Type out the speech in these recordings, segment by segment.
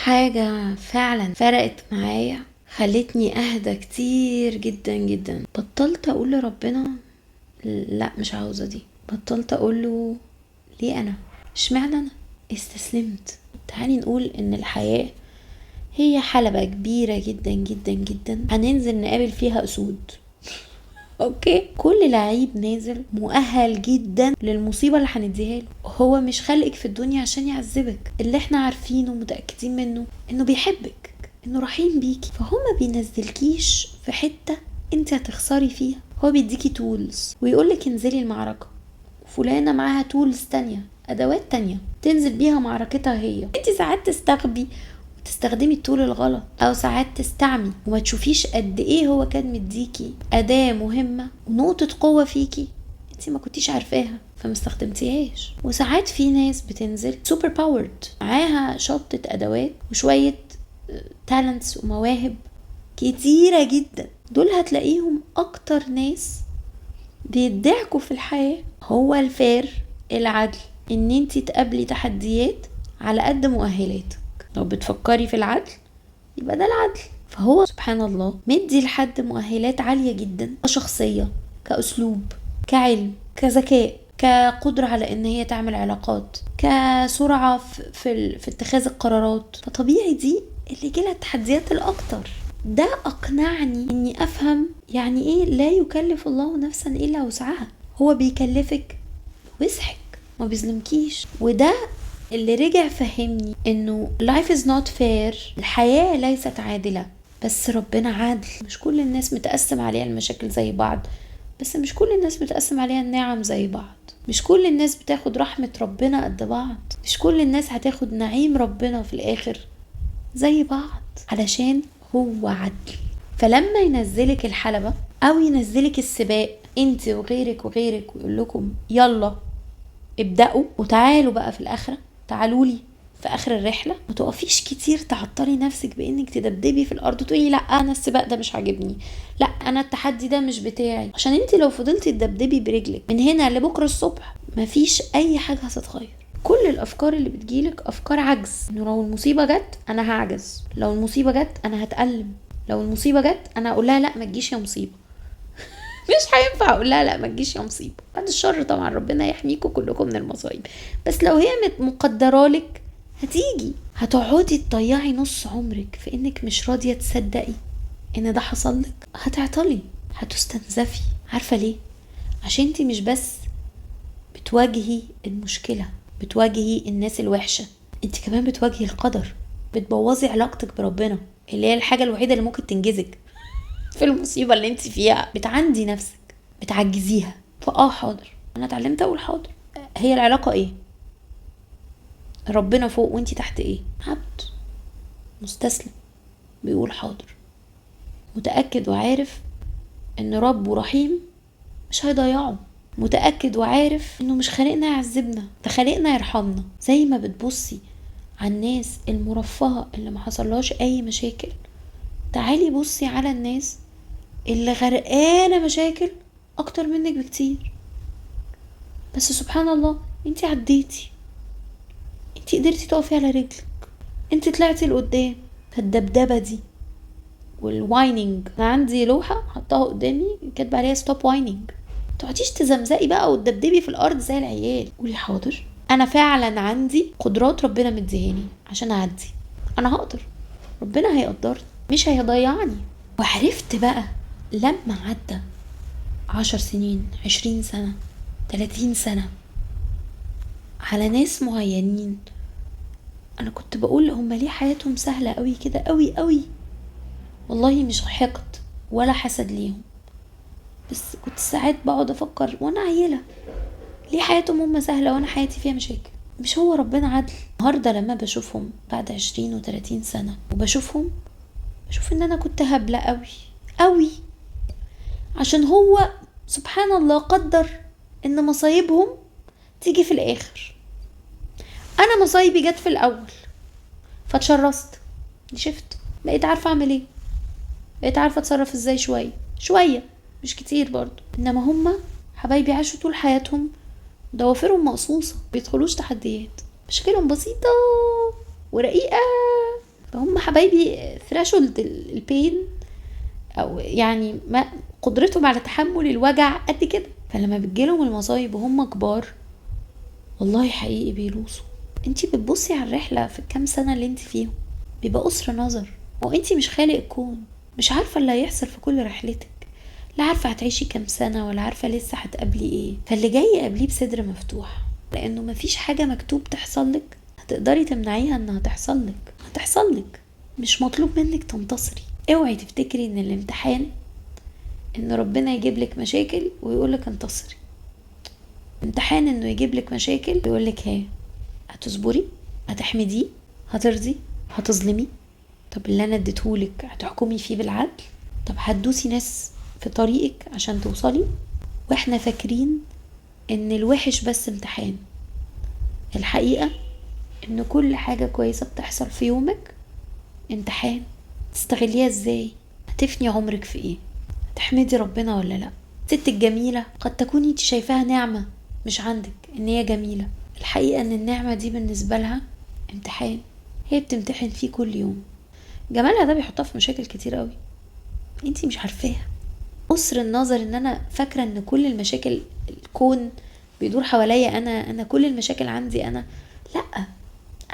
حاجة فعلا فرقت معايا، خلتني اهدى كتير جدا جدا. بطلت اقول لربنا لا مش عاوزة دي، بطلت اقول له ليه انا، اشمعنى انا، استسلمت. تعالي نقول ان الحياة هي حلبة كبيرة جدا جدا جدا هننزل نقابل فيها اسود. okay، كل لعيب نازل مؤهل جدا للمصيبة اللي هنديها له. هو مش خلقك في الدنيا عشان يعذبك، اللي احنا عارفينه ومتأكدين منه انه بيحبك، انه رحيم بيكي، فهو ما بينزلكيش في حتة انت هتخسري فيها. هو بيديكي tools ويقولك انزلي المعركة، فلانة معاها tools تانية، ادوات تانية تنزل بيها معركتها هي. انت ساعات تستغبي وتستخدمي ال tool الغلط، او ساعات تستعمي وما تشوفيش قد ايه هو كان مديكي اداة مهمة ونقطة قوة فيكي انت ما كنتيش عارفاها فما استخدمتيهاش. وساعات في ناس بتنزل super powered، معاها شنطة ادوات وشوية talents ومواهب كتيرة جدا، دول هتلاقيهم اكتر ناس بيدعكوا في الحياة. هو ال fair العدل ان انت تقابلي تحديات على قد مؤهلاتك. لو بتفكري في العدل يبقى ده العدل. فهو سبحان الله مدي لحد مؤهلات عالية جدا، كشخصية، كأسلوب، كعلم، كذكاء، كقدرة على ان هي تعمل علاقات، كسرعة في اتخاذ القرارات. فطبيعي دي اللي جيلها التحديات الاكتر. ده اقنعني اني افهم يعني ايه لا يكلف الله نفسا الا وسعها. هو بيكلفك وسعك، ما بيظلمكيش. وده اللي رجع فهمني انه life is not fair، الحياة ليست عادلة، بس ربنا عادل. مش كل الناس متقسم عليها المشاكل زي بعض، بس مش كل الناس متقسم عليها النعم زي بعض، مش كل الناس بتاخد رحمة ربنا قد بعض، مش كل الناس هتاخد نعيم ربنا في الاخر زي بعض، علشان هو عدل. فلما ينزلك الحلبة او ينزلك السباق انت وغيرك وغيرك ويقول لكم يلا ابدأوا وتعالوا بقى في الاخرة، تعالوا لي في اخر الرحلة، ما تقفيش كتير تعطلي نفسك بانك تدبدبي في الارض وتقولي لا انا السباق ده مش عاجبني، لا انا التحدي ده مش بتاعي. عشان انت لو فضلتي تدبدبي برجلك من هنا لبكرة الصبح مفيش اي حاجة هتتغير. كل الافكار اللي بتجيلك افكار عجز، انه لو المصيبة جت انا هعجز، لو المصيبة جت انا هتألم، لو المصيبة جت انا اقول لها لا ما تجيش يا مصيبة. مش هينفع اقول لها لا ما تجيش يا مصيبة، بعد الشر طبعا، ربنا يحميكم كلكم من المصايب، بس لو هي مقدره لك هتيجي. هتقعدي تضيعي نص عمرك في انك مش راضية تصدقي ان ده حصل لك، هتعطلي، هتستنزفي. عارفه ليه؟ عشان انت مش بس بتواجهي المشكلة، بتواجهي الناس الوحشة، انت كمان بتواجهي القدر، بتبوظي علاقتك بربنا اللي هي الحاجة الوحيدة اللي ممكن تنجزك في المصيبة اللي انت فيها. بتعندي نفسك، بتعجزيها. فاه حاضر، انا اتعلمت اقول حاضر. هي العلاقة ايه؟ ربنا فوق وانت تحت ايه؟ عبد مستسلم بيقول حاضر، متأكد وعارف ان ربه رحيم مش هيضيعه، متأكد وعارف انه مش خالقنا يعذبنا، ده خالقنا يرحمنا. زي ما بتبصي على الناس المرفهة اللي ما حصلهاش اي مشاكل، تعالي بصي على الناس اللي غرقانة مشاكل اكتر منك بكتير، بس سبحان الله انتي عديتي، انتي قدرتي تقفي على رجلك، انتي طلعتي لقدام. فالدبدبة دي وال whining، انا عندي لوحة حطاها قدامي كاتبه عليها stop whining. متقعديش تزمزقي بقى وتدبدبي في الارض زي العيال، قولي حاضر انا فعلا عندي قدرات ربنا مديهاني عشان اعدي، انا هقدر، ربنا هيقدرني مش هيضيعني. وعرفت بقى لما عدى 10 سنين، 20 سنة، 30 سنة على ناس معينين، انا كنت بقول هما ليه حياتهم سهلة قوي كده، قوي قوي، والله مش حقد ولا حسد ليهم، بس كنت ساعات بقعد افكر وانا عيلة ليه حياتهم هما سهلة وانا حياتي فيها مشاكل. مش هو ربنا عدل؟ النهاردة لما بشوفهم بعد 20 و30 سنة وبشوفهم، بشوف ان انا كنت هبلة قوي قوي، عشان هو سبحان الله قدر ان مصايبهم تيجي في الاخر. انا مصايبي جت في الاول فاتشرست، شفت بقيت عارفة اعمل ايه، بقيت عارفة اتصرف ازاي، شوية شوية مش كتير برضو. انما هما حبايبي عاشوا طول حياتهم ضوافرهم مقصوصة، بيدخلوش تحديات، مشاكلهم بسيطة ورقيقة فهم حبايبي threshold ال pain، او يعني ما قدرتهم على تحمل الوجع قد كده. فلما بتجيلهم المصايب وهم كبار والله حقيقي بيلوصوا. انتي بتبصي على الرحلة في الكام سنة اللي انتي فيهم بيبقى قصر نظر، وانتي مش خالق الكون، مش عارفة اللي هيحصل في كل رحلتك، لا عارفة هتعيشي كام سنة ولا عارفة لسه هتقابلي ايه. فاللي جاي قابلية بصدر مفتوح، لانه مفيش حاجة مكتوب تحصل لك هتقدري تمنعيها انها تحصل لك، هتحصل لك. مش مطلوب منك تنتصري. اوعي تفتكري ان الامتحان ان ربنا يجيب لك مشاكل ويقول لك انتصري. امتحان انه يجيب لك مشاكل ويقول لك ها هتصبري، هتحمديه، هترضي، هتظلمي، طب اللي انا اديتهولك هتحكمي فيه بالعدل، طب هتدوسي ناس في طريقك عشان توصلي. واحنا فاكرين ان الوحش بس امتحان، الحقيقة ان كل حاجة كويسة بتحصل في يومك امتحان. تستغليها ازاي؟ هتفني عمرك في ايه؟ هتحمدي ربنا ولا لا؟ الست الجميلة قد تكوني انت شايفاها نعمة مش عندك ان هي جميلة، الحقيقة ان النعمة دي بالنسبة لها امتحان، هي بتمتحن فيه كل يوم. جمالها ده بيحطها في مشاكل كتير قوي انت مش عارفاها. قصر النظر ان انا فاكرة ان كل المشاكل الكون بيدور حواليا انا كل المشاكل عندي انا، لا،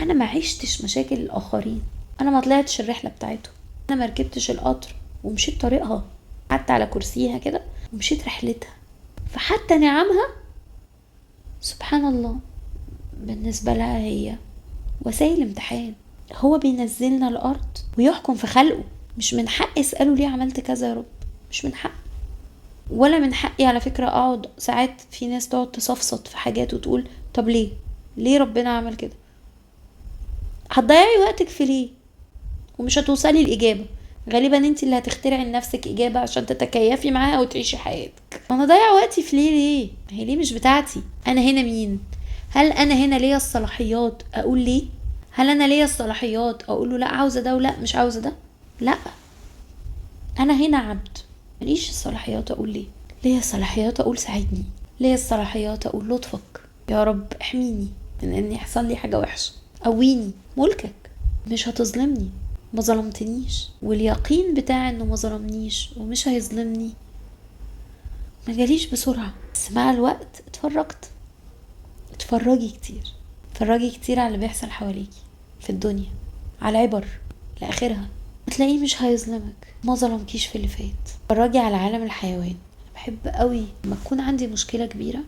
انا ما عشتش مشاكل الاخرين، انا ما طلعتش الرحلة بتاعتهم، انا ما ركبتش القطر ومشيت طريقها، قعدت على كرسيها كده ومشيت رحلتها. فحتى نعمها سبحان الله بالنسبة لها هي وسائل امتحان. هو بينزلنا الأرض ويحكم في خلقه، مش من حقي اسأله ليه عملت كذا يا رب، مش من حقي، ولا من حقي على فكرة اقعد ساعات في ناس تقعد تصفصط في حاجات وتقول طب ليه ربنا عمل كده. هتضيعي وقتك في ليه ومش هتوصلي الإجابة، غالبا انت اللي هتخترعي لنفسك إجابة عشان تتكيفي معاها وتعيشي حياتك. انا ضيع وقتي في ليه؟ هي ليه مش بتاعتي؟ انا هنا مين؟ هل انا هنا ليا الصلاحيات اقول ليه؟ هل انا ليا الصلاحيات اقول له لا عاوزه ده ولا مش عاوزه ده؟ لا، انا هنا عبد، ماليش الصلاحيات اقول ليه. ليا الصلاحيات اقول ساعدني، ليا الصلاحيات اقول لطفك يا رب، احميني من ان يحصل لي حاجه وحشه، قويني، ملكك، مش هتظلمني، ما ظلمتنيش. واليقين بتاع انه ما ظلمنيش ومش هيظلمني ما جاليش بسرعه، بس مع الوقت اتفرجت. اتفرجي كتير، اتفرجي كتير على اللي بيحصل حواليكي في الدنيا، على العبر لاخرها، هتلاقيه مش هيظلمك، ما ظلمكيش في اللي فات. اتفرجي على عالم الحيوان. بحب قوي لما تكون عندي مشكله كبيره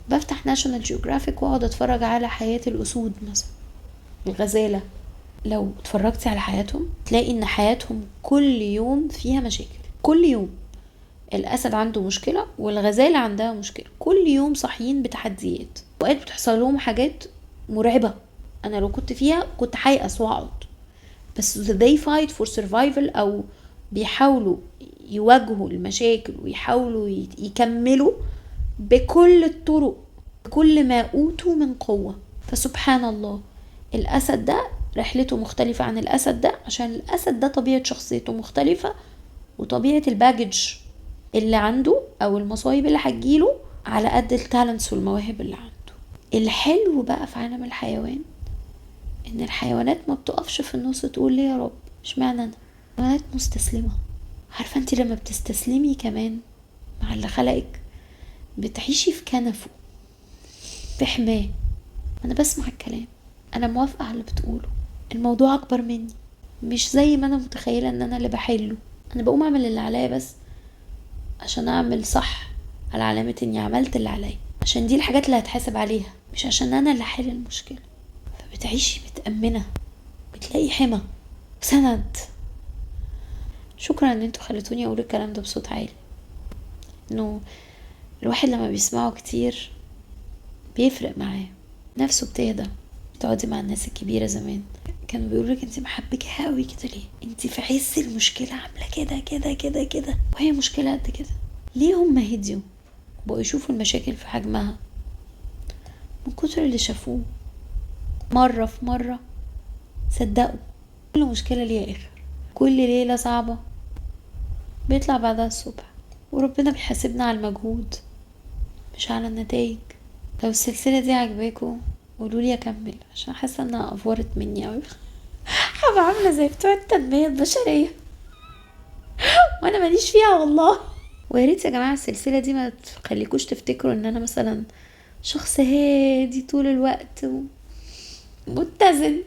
بفتح ناشونال جيوغرافيك واقعد اتفرج على حياه الاسود مثلا، الغزاله. لو اتفرجتي على حياتهم تلاقي ان حياتهم كل يوم فيها مشاكل، كل يوم الاسد عنده مشكله والغزاله عندها مشكله، كل يوم صاحيين بتحديات، اوقات بتحصل لهم حاجات مرعبه. انا لو كنت فيها كنت هيأس واقعد، بس they fight for survival، او بيحاولوا يواجهوا المشاكل ويحاولوا يكملوا بكل الطرق، بكل ما اوتوا من قوه. فسبحان الله الاسد ده رحلته مختلفة عن الأسد ده، عشان الأسد ده طبيعة شخصيته مختلفة، وطبيعة ال baggage اللي عنده أو المصايب اللي هتجيله على قد ال talents والمواهب اللي عنده. الحلو بقى في عالم الحيوان إن الحيوانات ما بتقفش في النص تقول ليه يا رب مش معنى أنا، الحيوانات مستسلمة. عارفة انت لما بتستسلمي كمان مع اللي خلقك بتعيشي في كنفه، في حماه. أنا بسمع الكلام، أنا موافقة على اللي بتقوله، الموضوع أكبر مني، مش زي ما أنا متخيلة إن أنا اللي بحله، أنا بقوم أعمل اللي عليا بس عشان أعمل صح على علامة إني عملت اللي عليا، عشان دي الحاجات اللي هتحاسب عليها، مش عشان أنا اللي حل المشكلة. فبتعيشي متأمنة، بتلاقي حمى سند. شكرا إن انتوا خلتوني أقول الكلام ده بصوت عالي، إنه الواحد لما بيسمعه كتير بيفرق معاه، نفسه بتهدى. تقعدي مع الناس الكبيرة زمان كانوا بيقولوا لك انت محبكة قوي كده ليه، انت في عز المشكلة عاملة كده كده كده كده، وهي مشكلة قد كده. ليه هم هديوا وبقوا يشوفوا المشاكل في حجمها؟ من كتر اللي شافوه مرة في مرة صدقوا كل مشكلة ليها اخر، كل ليلة صعبة بيطلع بعدها الصبح، وربنا بيحاسبنا على المجهود مش على النتائج. لو السلسلة دي عجباكم قولولي اكمل عشان حاسه انها افورت مني قوي. هبعت عامله زي بتوع التنمية البشرية وانا ماليش فيها والله. ويا ريت يا جماعة السلسلة دي ما تخليكوش تفتكروا ان انا مثلا شخص هادي طول الوقت ومتزن.